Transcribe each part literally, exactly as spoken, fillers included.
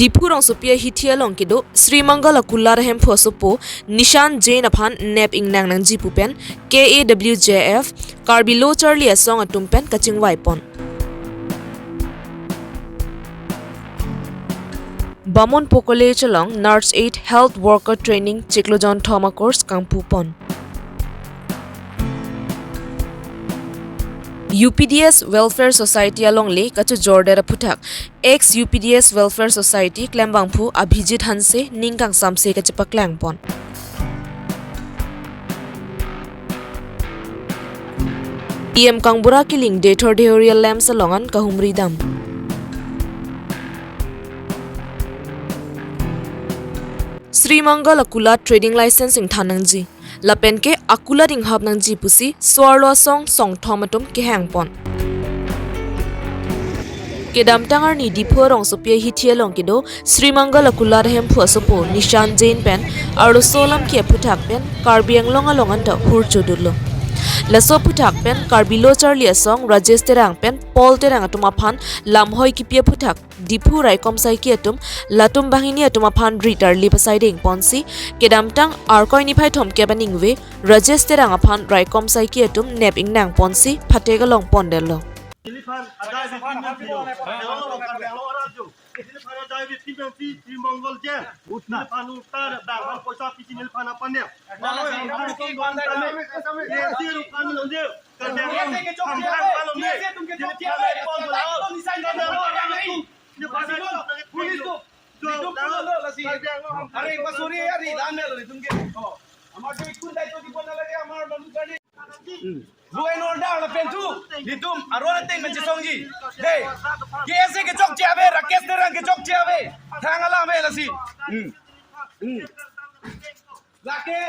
Diphu rongsopi ahithi along kedo Sri Mangal Akulat Hemphu asopo Nishan Jain aphan nep ingnang nangji pu pen K A W J F Karbi Lo Charli Asong atum pen kachingvai pon. Bamunpo College along Nurse eight Health Worker Training chiklo jonthom a-course kangpu pon. U P D S Welfare Society alongle kachojordet aphuthak ex U P D S Welfare Society klembangphu Abhijit Hanse ning kangsamse kachepaklang pon. P M Kangbura kiling Deithor Deorial Lamps along an kahumri dam. Sri Mangal Akulat trading license ingthan nangji lapen ke akulat inghap nangji pusi so-arlo asong songthom atum kehang pon. Kedamtang arni Diphu rongsopi ahithi along kedo Sri Mangal Akulat Hemphu asopo Nishan Jain pen arloso alam ke aphuthak pen Karbi Anglong along anta hur chodutlo. Laso aphuthak pen Karbi Lo Charli Asong Rajesh Terang pen Paul Terang atum aphan lamhoi kipi aphuthak Diphu raikom saiki atum latum banghini atum aphan ri tarli pasai ding ponsi kedamtang Arkoi niphai thomkep aningve Rajesh Terang aphan raikom saiki atum nep ingnang ponsi phatek along pondetlo. Niliphan ajai bikin mati yo. Niliphan ajai bikin mati Sri Mangal Jain. Niliphan utar dang poisa pisi niliphan apan ya. Niliphan apan ya. Law and order lapen thu, nitum aron ateng nangchesongji. Dei, K S A kechokche ave, Rakesh Terang kechokche ave. Thang alam ave lasi. Hmm. Hmm. Lake,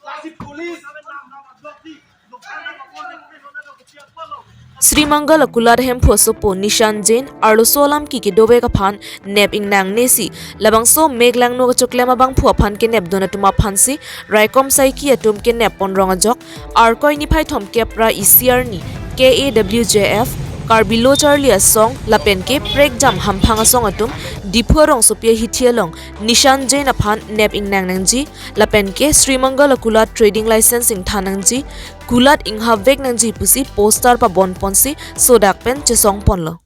lasi police. Sri Mangal Akulat Hemphu asopo Nishan Jain arloso alam ke kedovek aphan nep ingnangnesi labangso mek langno kachoklem abangphu aphan kenepdun atum aphansi raikom saiki atum kenep pon rong ajok Arkoi niphai thomkep ra isi arni K A W J F Karbi Lo Charli Asong lapen ke prekjam hamphang asong atum Diphu rongsopi ahithi along Nishan Jain aphan nep ingnang nangji lapen ke Sri Mangal Akulat trading license ingthan nangji, kulat inghapvek nangji pusi poster pabon ponsi sodak pen chesong ponlo.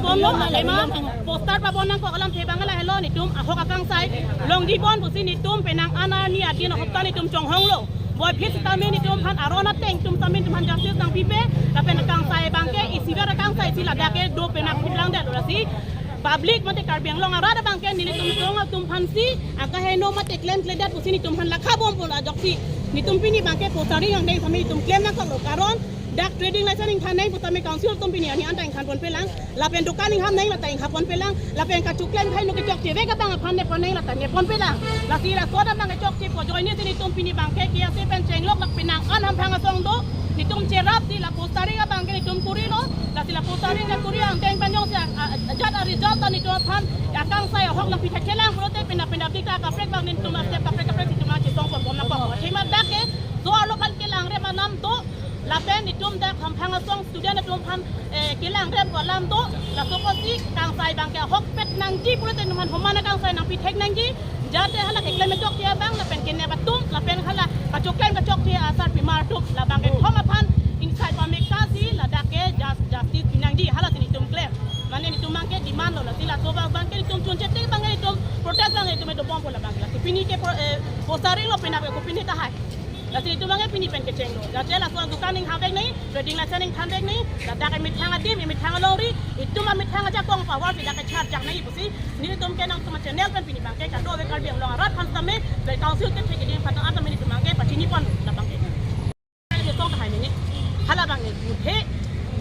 Bomlo, alema poster pabon nangkok alamthe abang lahelo, nitum ahok akangsai longji pon pusi nitum penang an arni adin ahopta nitum chonghonglo. Boy phis tame nitum aphan aron ateng atum tame nitum aphan justice nangpipe, lapen akangsai abangke isivet akangsai si ladak kedo penang phit langdetlo lasi. Public mate Karbi Anglong arat abangke nelitum tong atum aphansi akaheno mate klemkledet pusi nitum aphan lakha bompo ajoksi. Nitum pini abangke poster inghap nang tame nitum klem nangkoklo, karon dak trading license ingthan nang pu tame council atum pini arni anta ingthan ponpelang, lapen dukan inghap nang lata inghap ponpelang, lapen kachoklem khei no kechokchevek abang aphan nep pon nang lata nep ponpelang. Lasi laso abangke chokche pu ajoinesi nitum pini abangke K S A pen chenglok lak penang an hamphang asong do, nitum cherapsi la postering abangke nitum kurilo, lasi la postering la kuri angdeng pen jongsi a, a, ajat a result ta nitum aphan akangsai ahok nangpi thekthelang pulote pina pina dik ta kaprek abang nitum astep kaprek kaprek nitum chesong pon bom nangpo. Athema dak ke so-arlo aphan kelangrem alam do, lapen nitum dak hamphang asong student atum aphan, eh, kelangrem pu alam do, laso apotsi akangsai abangke ahokpet nangji pulote nitum aphan homan akangsai nangpi thek nangji, jate hala keklem kechokche abang, lapen kenep atum, lapen hala kachoklem kechokche asarpimar atum, labangke thom aphan ingsai pamekta si ladak ke jus-, justice pi nangji, halasi nitum klem. Mane nitum abangke demand lo, lasi laso abang, abangke nitum chunche tik abangke nitum protest abangke nitum do bompo labang. Lasi pini ke pro-, eh, postering lo penap ke kopine tahai. Lasi nitum abangke pini pen kechenglo. Jate laso adukan inghapvek nang, trading license ingthanvek nang, ladak emethang adim, emethang alongri, itum amethang ajakong power si dak kecharjak nang pusi, nitum ke nangtum channel pen pini abangke kadokave Karbi Anglong arat aphan tame, dak council kethe keding aphan tame nitum abangke pachini pon labangke. Jesong tahai mene. Hala abangke buthe.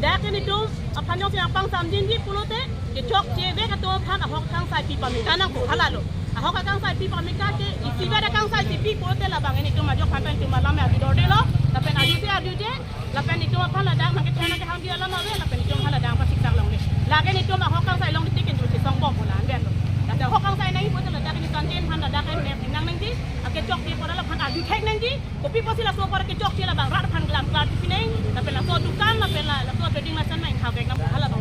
Dak nelitum aphan jongsi nangpangsamjinji pulote, kechokche vek atum aphan ahok akangsai pi pameka nangpo, halalo. Ahok akangsai pi pameka ke, isivet akangsai si pi pulote labang nelitum ajok aphan pen itum alam ya bidor delo, lapen arjuse arjuje, lapen itum aphan ladak nangkethan nangkehangji alam ave, lapen itum aphan ladak aphan siksak longle. Lake nelitum ahok akangsai long titik itum chesong bom bola anvet lo. Ladak ahok akangsai nangji pulote ladak nelitum kantin aphan ladak en nep nang nangji, akechokche apor along aphan arju thek nangji, kopi apotsi laso apor kechokche labang rat aphan kelam klar tipi nang, lapen laso dukan, lapen la, laso trading license nang ha vek nangpo, halabang.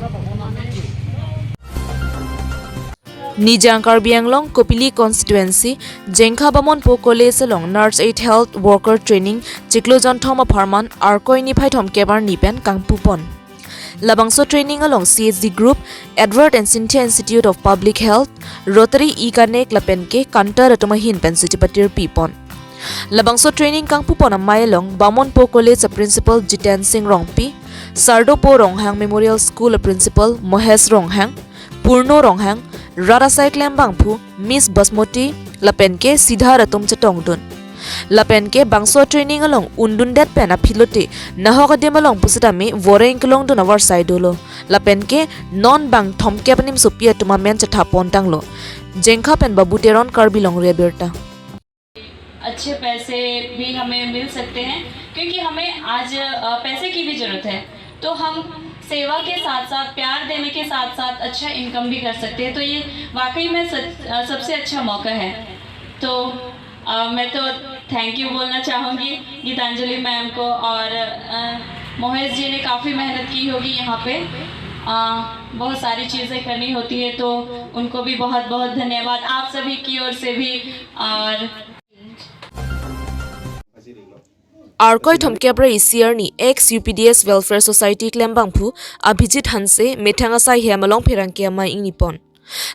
Nijang Karbi Anglong Kopili constituency, Jengkha Bamonpo College along Nurse eight Health Worker Training chiklo jonthom apharman Arkoi niphai thomkep arni pen kangpupon. Labangso training along C H D Group, Edward and Cynthia Institute of Public Health, Rotary E-Connect lapen ke counter atum ahin pensi chipatir pipon. Labangso training kangpupon amei along Bamonpo College a Principal Jiten Singh Rongpi, Sardopo Ronghang Memorial School a Principal Mohesh Ronghang, Purno Ronghang, rat asai klembangphu Miss Basmoti, lapen ke Sidhar atum chetongdun. Lapen ke bangso training along undundet pen aphi lote, nahok adim along pusitame voreng kelongdun avarsai dolo. Lapen ke non bang thomkep animsopi atum amen chethapontanglo. Jengkha pen Babu Teron, Karbi Longri Abirta. अच्छे पैसे भी हमें मिल सकते हैं, क्योंकि हमें आज अ, पैसे की भी ज़रूरत है। तो हम सेवा के साथ साथ, प्यार देने के साथ साथ अच्छा इनकम भी कर सकते हैं। तो ये वाकई में सच, अ, सबसे अच्छा मौका है। तो अ, मैं तो थैंक यू बोलना चाहूँगी गीतांजलि मैम को, और अ, मोहेश जी ने काफ़ी मेहनत की होगी यहाँ पे। अ, बहुत सारी चीज़ें करनी होती है, तो उनको भी बहुत बहुत धन्यवाद आप सभी की ओर से भी। और Arkoi thomkep ra isi arni ex U P D S Welfare Society klembangphu Abhijit Hanse methang asai hem along pherangke amei ingnipon.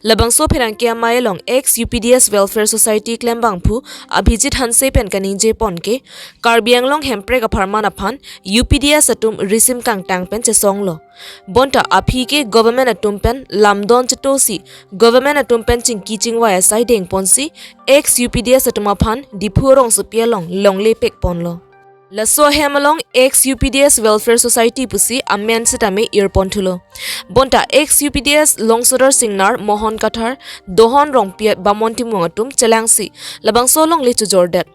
Labangso pherangke amei along ex U P D S Welfare Society klembangphu Abhijit Hanse pen kaningjepon ke, Karbi Anglong Hemprek apharman aphan U P D S atum risim kangtang pen chesonglo. Bonta aphi ke government atum pen lamdon chetosi government atum pen chingki chingvai asai dengponsi ex U P D S atum aphan Diphu arongsopi along longle pekponlo. Laso ahem along ex U P D S Welfare Society pusi amen sitame irponthulo. Bonta ex U P D S Longsodar Singnar, Mohon Kathar, Dohon Rongpi, Bamon Timung atum chelangsi labangso alongle chojordet.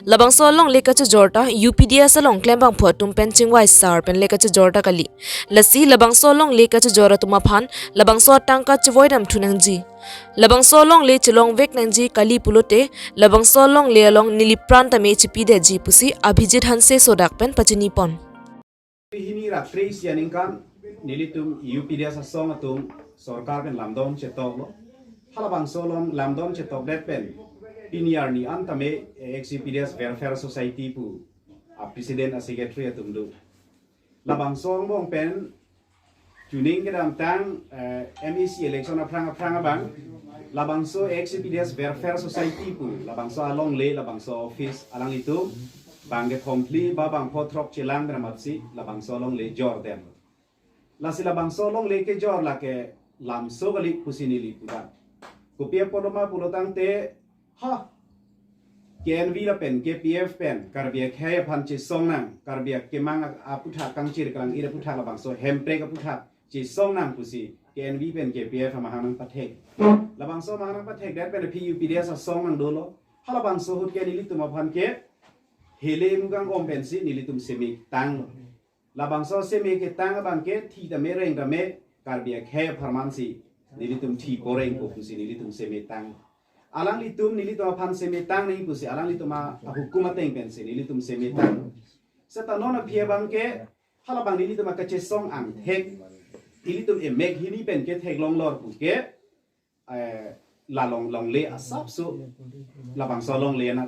Labangso alongle kachojor ta U P D S along klembangphu atum pen chingvai sar pen le kachojor ta kali. Lasi labangso alongle kachojor atum aphan labangso atangka chevoi damthu nangji. Labangso alongle chelongvek nangji kali pulote, labangso alongle along neli pran tame chipidetji pusi Abhijit Hanse sodak pen pachinipon. Hini ra tris ya ningkan nelitum U P D S asong atum sorkar pen lamdon chetoklo. Halabangso along lamdon chetokdet pen pini arni an tame ex U P D S Welfare Society pu a president a secretary atum do. Labangso angbong pen chuning kedamtang eh, M A C election aphrang aphrang abang labangso ex U P D S Welfare Society pu labangso alongle labangso office alanglitum bang kethom phli ba bang pho throk chelang pen amatsi labangso alongle jor dem. Lasi labangso alongle kejor lake lamso kali pusi neli pudak. Kopi apotlo ma pulotangte ha K N V lapen K P F pen Karbi akhei aphan chesong nang, Karbi akemang a- aputhak kangchir kalang-ir aputhak labangso Hemprek aputhak chesong nang pusi K N V pen K P F amahang nangpathek. Labangso amahang nangpathekdet pen aphi U P D S asong nang dolo. Halabangso ahut ke nelitum aphan ke hele mugang om pensi nelitum semi tanglo. Labangso semi ketang abang ke thi tame reng tame Karbi akhei apharman si nelitum thi poreng ko pusi nelitum semi tang. Alanglitum nelitum aphan semi tang nang pusi alanglitum a- ahukum ateng pensi nelitum semi tang. Seta non aphi abang ke halabang nelitum akachesong angthek. Nelitum emek hini pen ke theklong lor pu ke eh, lalong longle asapso labangso longle na.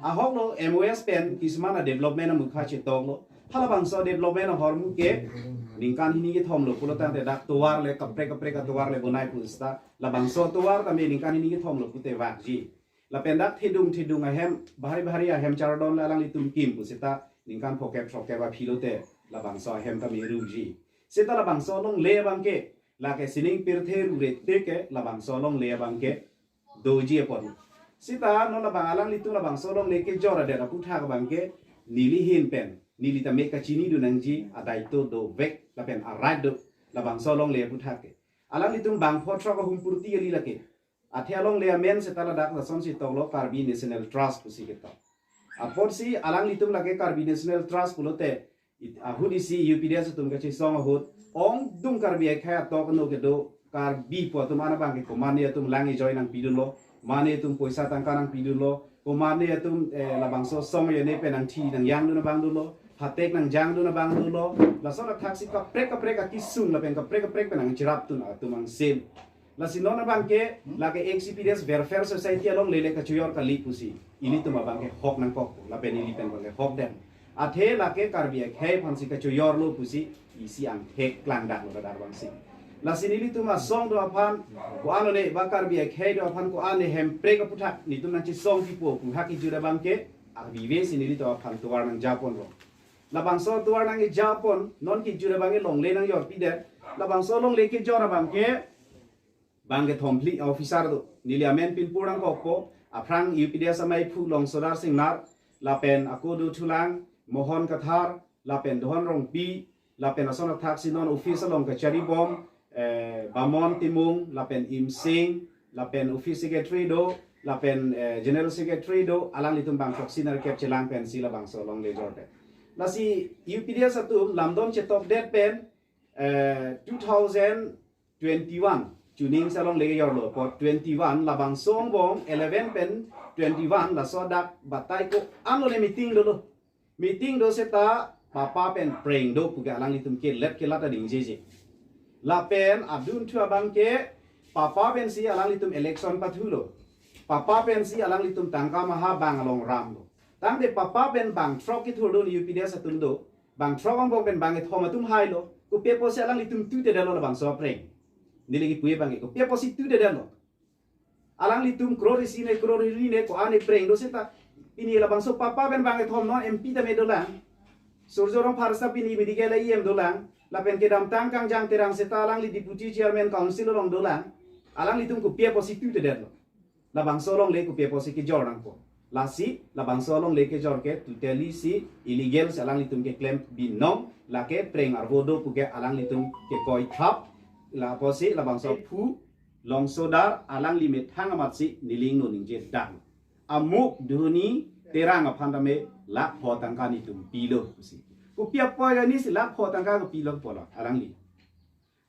Ahok lo M O S pen kisman a development amukha chetoklo. Halabangso development ahormu ke ningkan hini kethom lo pulotangte dak tovar le kaprek kaprek atovar le bonai pu seta labangso tovar tame ningkan hini kethom lo pute vakji. Lapen dak thedung thedung ahem bahari bahari ahem chardon le alanglitum kim pu seta ningkan phokep throkep aphi lote labangso ahem tame ruji. Seta labangso longle abang ke lake sining pirthe rure te ke labangso longle abang ke doji apot. Seta non labang alanglitum labangso longle kejor adet aputhak abang ke Neli ahin pen neli tame kachinidun nangji adaito dovek lapen arat do labangso alongle aphuthak ke. Alanglitum bang pho throk ahum purti kali lake. Athe alongle amen seta ladak lasonsi toklo Karbi National Trust pusi ketok. Apotsi alanglitum lake Karbi National Trust pulote, it- ahut isi U P D S atum kachisong ahut ongdung Karbi akhei atok ano kedo Karbi pu atum an abang ke komatne atum lang ejoi nangpidunlo, mane atum poisa tangka nangpidunlo, komatne atum eh, labangso song yone pen nangthi nangyangdun abang dunlo, hatek nangjangdun abang dunlo, lason athaksi kaprek kaprek akisung lapen kaprek kaprek pen nangcherapdun atum angsem. Lasi non abang ke lake ex U P D S Welfare Society alongle le kachoyor kali pusi ilitum abang ke hok nangkok lapen ili pen abang ke hok dem. Athe lake Karbi akhei aphansi kachoyorlo pusi isi angthek klangdaklo ladak abangsi. Lasi nelitum asong do aphan ko-an one ba Karbi akhei do aphan ko-an ne Hemprek aphuthak netum nangchisong pipo pu hak ijut abang ke avive si nelitum aphan tovar nangjaponlo. Labangso tovar nangjapon non kijut abang ke longle nangyorpidet. Labangso longle kejor abang ke bang kethom phli officer do. Neli amen pinpur nangkokpo, aphrang U P D S amaiphu Longsodar Singnar, lapen ako do thulang Mohon Kathar, lapen Dohon Rongpi, lapen lason athaksi non office along kacharibom, eh, Bamon Timung, lapen Imsing, lapen office secretary do, lapen eh, general secretary do, alanglitum bang proxy narkep chelang pensi labangso alongle jordet. Lasi U P D S atum lamdon chetokdet pen eh, two thousand twenty-one chuning salongle yorlo apot twenty-one labangso angbong eleven pen twenty-one laso dak batai ko-an lo ne meeting dolo. Meeting do seta papa pen preng do puke alanglitum kelet kelat adingjeje. Lapen adunthu abang ke papa pensi alanglitum election pathulo. Papa pensi alanglitum tangka maha bang along ramlo. Tangte papa pen bang throk kethurdun U P D S atum do. Bang throk angbong pen bang kethom atum hailo. Kopi apotsi alanglitum tutedetlo labangso apreng. Neli kipu abang ke kopi apotsi tutedetlo. Alanglitum crore isi ne crore hini ne ko-an ne preng do seta. Pini labangso papa pen bang kethom non M P tame dolang. Surjya Rongphar seta pini medical E M dolang. Lapen kedamtang Kangjang Terang seta alangli deputy chairman council along dolang. Alanglitum kopi apotsi tutedetlo. Labangso alongle kopi apotsi kejor nangpo. Lasi labangso alongle kejor ke totally si illegal si alanglitum keklem binong, lake preng arvo do puke alanglitum kekoi thap. La apotsi labangso phu Longsodar alangli methang amatsi neli ingno ningje dang. Amuk Dhoni Terang aphan tame lakh pho tangka netum pilo pusi. Kopi apot kani si lakh pho tangka kopilo pulo alangli.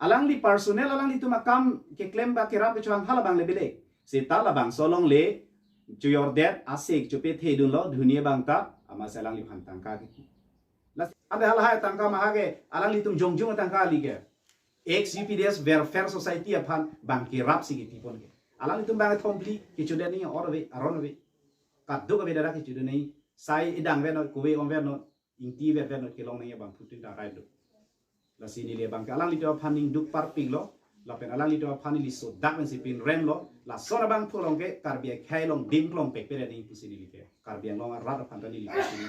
Alangli personal alanglitum akam keklem ba kerap kechohang halabang le bile. Seta labangso alongle choyordet asek chopethedunlo Dhoni abang ta amatsi alangliphan tangka ke. Lasi ante halahai tangka maha ke alanglitum jongjung tangka kali ke. Ex U P D S Welfare Society aphan bang kerap si kipipon ke. Alanglitum bang kethom phli kechodet nangji or ave aron ave. Kaduk ave dara kechodet nangji. Sai edang vet non, kove om vet non, ingti vet vet non kelong nangji abang phutin ta rai do. Lasi neli abang ke alanglitum aphan ningduk parpiklo. Lapen alanglitum aphan neli sodak pensi pinremlo. Lason abang phu along ke Karbi akhei along dim klong pekpere nangji pusi neli ke. Karbi Anglong arat aphan ta neli pusi.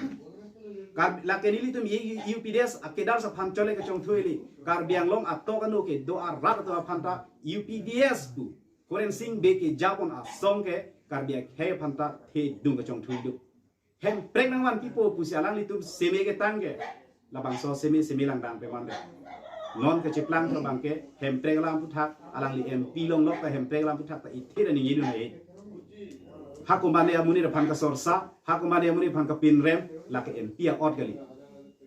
Karbi lake nelitum ye U P D S akedar aphan chole kachongthui kali. Karbi Anglong atok ano kedo arat atum aphan ta U P D S pu Khorensing Bey kejapon asong ke Karbi akhei aphan ta thedung kachongthui do. Hemprek nangvan pipo pusi alanglitum seme ketang ke. Labangso seme seme langdang peman de. Non kacheplang abang ke Hemprek alam aphuthak alangli M P longlok ta Hemprek alam aphuthak ta ithir aning idun hai. Hako mane amonit aphan kasorsa, hako mane amonit aphan kapinrem, lake M P a-ot kali.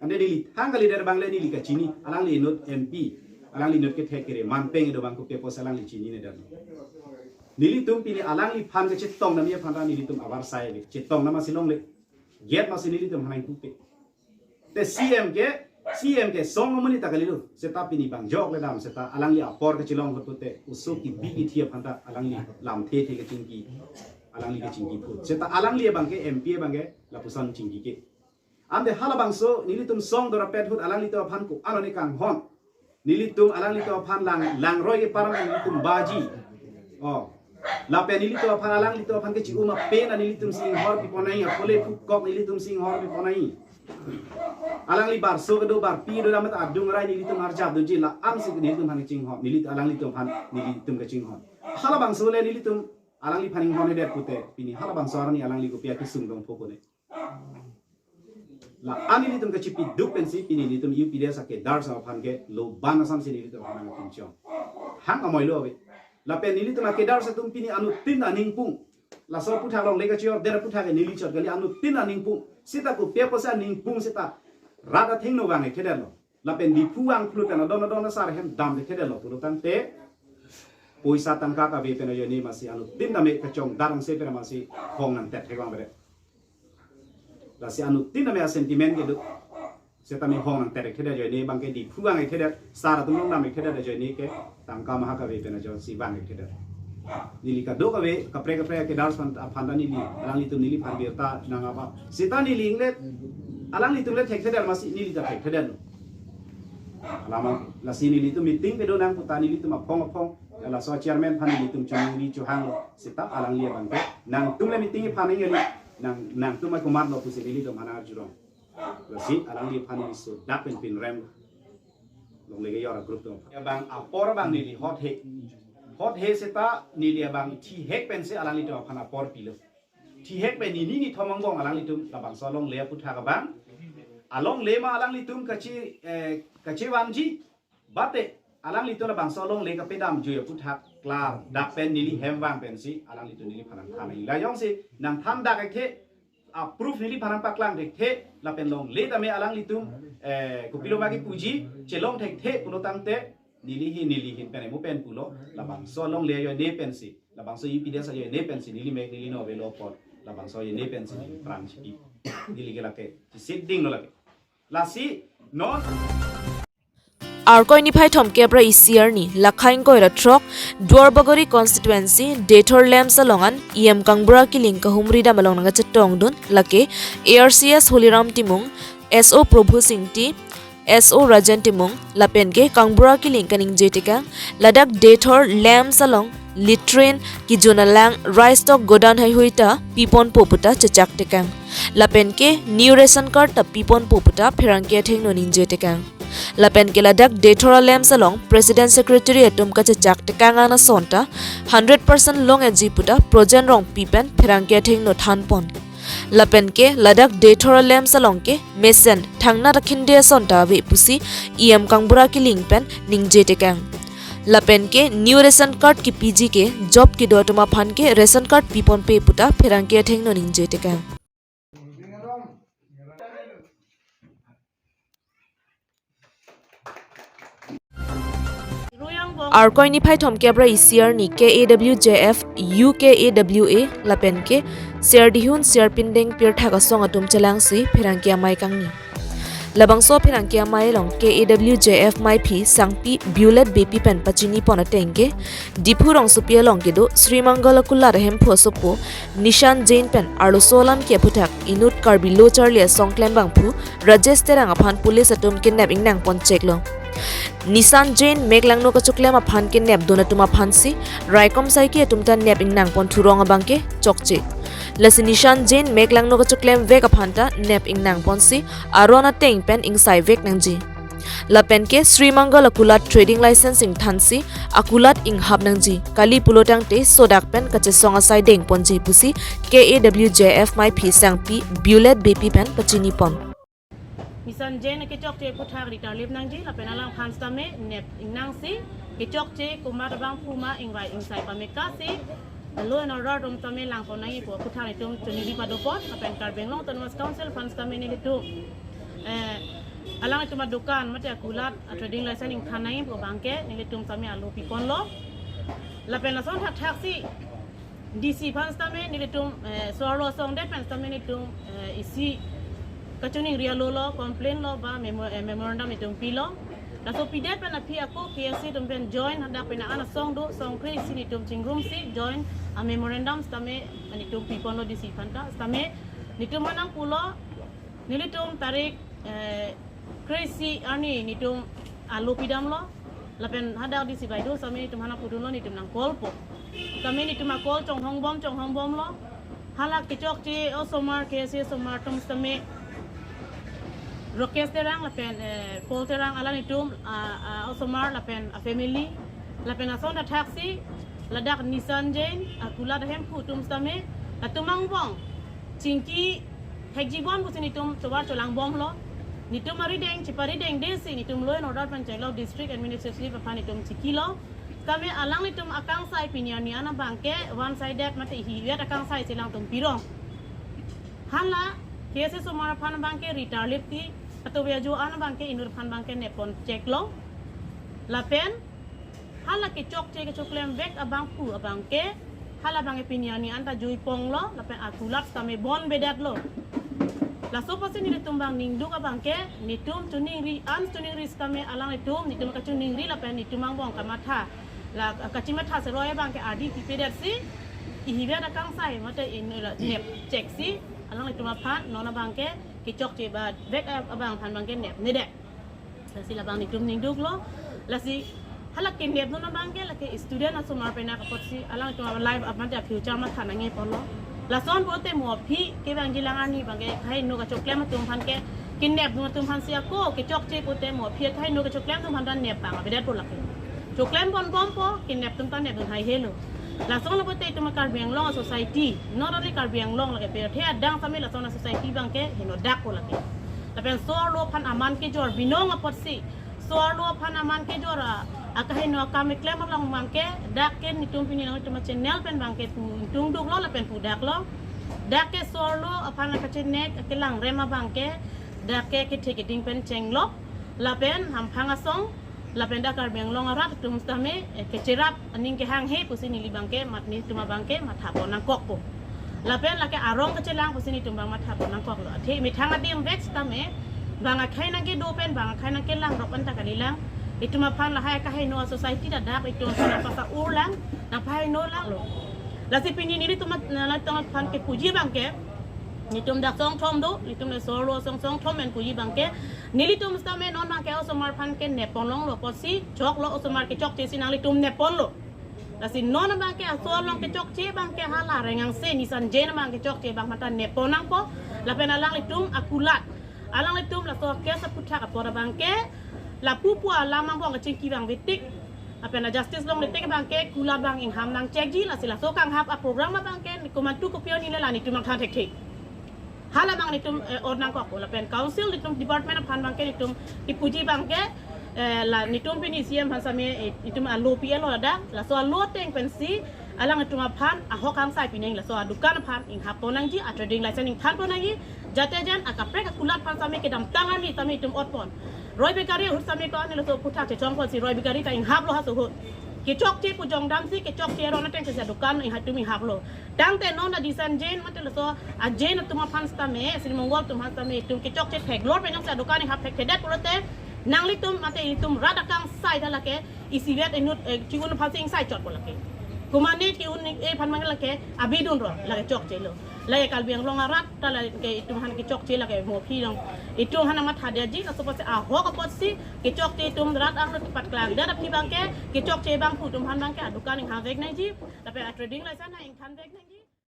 Ante neli thang kalidet abang le neli kachini, alangli inut M P, alangli inut kethek kere, manpeng do abang kopi apotsi alangli chinine dan. Nelitum pini alangliphan kachetong nangji aphan ta nelitum avarsai le, chetong nangji amatsi longle. Get amatsi nelitum hanang pupe. Te C M ke, C M ke song amonit ta kalilo. Seta pini bang jok le dam, seta alangli apor kachelong ahut pute, oso kibi kithi aphan ta alangli lamthe the kachingki. Alangli kachingki phu. Seta alangli abang ke M P abang ke lapuson chingki ke. Ante halabangso nelitum song dorapet ahut alanglitum aphan ko-an ne kanghon. Nelitum alanglitum aphan lang, langroi ke param nelitum baji. Oh. Lapen nelitum aphan alanglitum aphan kechi-um ape na nelitum si inghor piponai, apole phukok nelitum si inghor piponai. Alangli barso kedo barpi do damat adung rai nelitum arjap dunji la-an si nelitum aphan kachinghon, nelitum alanglitum aphan nelitum kachinghon. Halabangso le nelitum alangliphan inghonhedet pute, pini halabangso arni alangli kopi akisung dong pokone. La-an nelitum kachipiduk pensi pini nelitum U P D S a-cadres aphan ke lo ban asam si nelitum aphan nangpinchong. Hang amoilo ave. Lapen nelitum a-cadres atum pini anuttin aningpung. Laso aphuthak longle kachi-order aphuthak ke neli chot kali, anuttin aningpung. Seta kopi apotsi aningpung seta rat athengno vang-ik thedetlo. Lapen Diphu vang phlu pen adon adon asar hem dam thedetlo pulo tangte, poisa tangka kave pen ajoine masi anuttin tame kachongdar angse pen masi hong nangtet thek vang bere. Lasi anuttin tame a-sentiment kedo. Setame hong nangtet thedet ajoine abang ke Diphu vang-ik thedet, sar atum along dam-ik thedet ajoine ke tangka maha kave pen ajoine si vang-ik thedet. Neli kadokave, kaprek kaprek a-cadres aphan, aphan ta neli, alanglitum neliphan birta nang-ap. Seta neli inglet, alanglitum le thek thedet masi neli ta thek thedetlo. Alam, lasi nelitum meeting kedo nang puta nelitum aphong aphong, laso chairman aphan nelitum chuningri chohanglo. Seta alangli abang ke nangtum le meeting iphan nang kali, nang, nangtum akomatlo pusi nelitum aphan arjurong. Lasi alangliphan neli sodak pen pinrem longle kejor a-group atum. Abang apor abang neli hot he. Hot he seta neli abang thihek pensi alanglitum aphan apor pilo. Thihek pen nini nithom angbong alanglitum labangso alongle aphuthak abang. Alongle ma alanglitum kachi, eh, kachivanji. Bate, alanglitum labangso alongle kapedamjui aphuthak klardak pen neli hem vang pensi alanglitum neliphan nangthan. La jongsi nangthan dak-ik the, a-proof neliphan nangpaklang thekthe, lapen longle tame alanglitum, eh, kopilo ma kepuji, chelong thekthe pulo tangte, neli hin, neli hin pen emo pen pulo, labangso alongle ajoine pensi, labangso U P D S ajoine pensi, neli mek neli no avelo apot, labangso ajoine pensi neli pran chipi, neli ke lake, chisit dinglo lake. Lasi, non. Arkoi niphai thomkep ra isi arni, Lakhaing Koira throk, Duarbagori constituency, Dethor Lamps along an, E M Kangbura Killing kahumri dam along nangkachetongdun, lake, A R C S Holiram Timung, S O Prabhu Singti, S O Rajen Timung, lapen ke Kangbura Killing kaningje tekang, ladak Dethor Lamps along, latrine, kejun alang, rice stock godown heihui ta, piponpo puta chechak tekang. Lapen ke, new ration card ta piponpo puta, pherangke athengno ningje tekang. Lapen ke ladak Dethor Lamps along President Secretary atum kachechak tekang an ason ta hundred percent long-eji puta Projen Rongpi pen pherangke athengno thanpon. Lapen ke ladak Dethor Lamps along ke mesen thangnat akhinde ason ta ave pusi E M Kangbura Killing pen ningje tekang. Lapen ke new ration card kepiji ke job kedo atum aphan ke ration card piponpe puta pherangke athengno ningje tekang. Arkoi niphai thomkep ra isi arni K A W J F, U K A W A, lapen ke Siardihun Siarpindeng pirthak asong atum chelangsi pherangke amei kangni. Labangso pherangke amei along K A W J F meiphi sangpi Bullet Beypi pen pachinipon ateng ke, Diphu rongsopi along kedo Sri Mangal akulat ahemphu asopo Nishan Jain pen arloso alam ke aphuthak inut Karbi Lo Charli Asong klembangphu Rajesh Terang aphan police atum kenep ingnangpon cheklo. Nishan Jain meklangno kachoklem aphan kenepdun atum aphansi raikom saiki atum ta nep ingnangpon thurong abang ke chokche. Lasi Nishan Jain meklangno kachoklem vek aphan ta nep ingnangponsi aron ateng pen ingsai vek nangji. Lapen ke Sri Mangal akulat trading license ingthansi akulat inghap nangji. Kali pulo tangte sodak pen kachesong asai dengponji pusi K A W J F meiphi sangpi Bullet Beypi pen pachinipon. Nishan Jain kechokche aphuthak ritarlip nangji, lapen alangphan sitame nep ingnangsi, kechokche komat abangphu ma ingvai ingsai pamekasi, law and order atum sitame langpon nangji pu aphuthak nelitum choningri padopon, lapen Karbi Anglong Autonomous Council aphan sitame nelitum, eh, alanglitum adukan mate akulat a-trading license ingthan nangji pu abang ke nelitum sitame alo piponlo. Lapen lason thakthaksi D C aphan sitame nelitum, eh, so-arlo asong det pen sitame nelitum, eh, isi kachoningri alo lo, complain lo ba memo-, eh, memorandum nelitum pilo. Laso pidet pen aphi ako K S A atum pen joint hadak pen an asong do, song kre-isi nelitum chingrumsi joint a-memorandum sitame nelitum piponlo D C aphan ta. Sitame nelitum manang pulo, nelitum tarik, eh, kre-isi arni nelitum alo pidamlo. Lapen hadak D C bai do sitame nelitum aphan pudunlo, nelitum nang call po. Sitame nelitum a-call chonghongbom, chonghongbomlo. Hala kechokche osomar, K S A osomar atum sitame Rakesh Terang lapen, eh, Paul Terang alanglitum, ah, ah, osomar lapen a-family. Lapen lason thakthaksi ladak Nishan Jain akulat ahemphu atum sitame latum angbong chingki thekji bon pusi netum chovar cholang bomlo. Netum arideng, cheparidengde si netum law and order pen chenglo, district administrative aphan netum chikilo. Tame alanglitum akangsai pini arni an abangke one sided mate ihivet akangsai si alangtum pirong. Hala K S A osomar aphan abangke ritar lip ti, ato vejo an abangke inut aphan abangke nepon cheklo. Lapen hala kechokche kechoklem vek abang pu abangke, hala abangke pini arni an ta juiponglo, lapen akulat tame bonbedetlo. Laso apotsi nelitum abang ningduk abangke, netum choningri, an choningri tame alanglitum, netum kachoningri lapen netum angbong kamatha. La kachimatha seroi abangke adi pipedet si, ihivet akangsai mate in la nep chek si, alanglitum aphan non abangke kechokche ba vek abang aphan abangke nepnedet. Lasi labang netum ningduklo. Lasi hala kenepdun abangke lake student asomar pen apotsi alangtum a life aphan ta future matha nangji pulo. Lason pulote mo aphi kevangji alang arni abangke kaheno kachoklem atum aphan ke kenepdun atum aphan si ako kechokche pulote mo aphi kaheno kachoklem atum aphan ta nep abang abedet po lake. Choklem bonbompo, kenepdun ta nepdun haihelo. Lasonlo pulote itum Karbi Anglong a society, not only Karbi Anglong lake pirthe adang tame lason a society abangke henodak po lake. Lapen so-arlo aphan aman kejor binong apotsi, so-arlo aphan aman kejor a, akaheno akam keklem along abangke, dak ke netum pini nangtum channel pen abangke pu ingtungduklo lapen pudaklo. Dak ke so-arlo aphan akachenek kelangrem abangke, dak ke kethe keding pen chenglok, lapen hamphang asong, lapen dak Karbi Anglong arat atum tame, eh, kecherap aning kehanghe pusi neli abangke mat netum abangke mathapon nangkokpo. Lapen lake arong kachelang pusi netum abang mathapon nangkoklo. Athe methang adim vek tame, bang akhei nangkedo pen, bang akhei nangkelang rok anta kalilang. Itum aphan lahai kaheno a society ta dak itum aphan pasa urlang, nangpaheno langlo. Lasi pini nelitum mat, nangtum aphan kepuji abangke, netum dak songthom do, netum le so-arlo song songthom pen puji abangke, nelitum tame non abangke osomar aphan ke nepon longlo apotsi, choklo osomar kechokche si nanglitum neponlo. Lasi non abangke aso along kechokche abangke hala Rengang se Nisan Jain abang kechokche abang mata nepon nangpo. Lapen alanglitum akulat, alanglitum laso case aphuthak apor abangke, lapu pu alam angbong kachingki abang vetik. Lapen a justice longletik abangke kulat abang ingham nangchekji, lasi laso kanghap a program abangke komantu kopi-o nile la netum nangthan thekthe. Hala abang netum, eh, or nangkokpo lapen council netum department aphan abangke netum kepuji abangke, eh, la netum pini C M aphan tame, eh, netum alo pi-etlo ladak, laso alo ateng pensi alangtum aphan ahok kangsai pining laso adukan aphan inghap pon nangji, a trading license ingthan pon nangji, jate jan akaprek akulat aphan tame kedamtang arni tame itum otpon. Roy Bakery ahut tame ko-an laso aphuthak chechongponsi Roy Bakery ta inghaplo haso ahut. Kechokche pu jongdamsi kechokche aron ateng si adukan ingha- itum inghaplo. Tangte non a Nisan Jain mate laso a Jain atum aphan tame, Sri Mongol atum aphan tame itum kechokche theklor pen jongsi adukan inghap thekthedet pulote, nanglitum mate itum rat akangsai ta lake isivet inut, eh, chi-un aphansi ingsai chotpo lake. Komatne chi-un-e aphan mang lake abidun ro lake chokchelo. Lake Karbi Anglong arat ta lake itum aphan kechokche lake mo aphi long. Itum aphan nangmathadetji, laso apotsi ahok apotsi kechokche itum rat angno kepaklangdet aphi abangke, kechokche abang pu itum aphan abangke adukan inghang vek nangji, lapen a trading license nang ingthan vek nangji.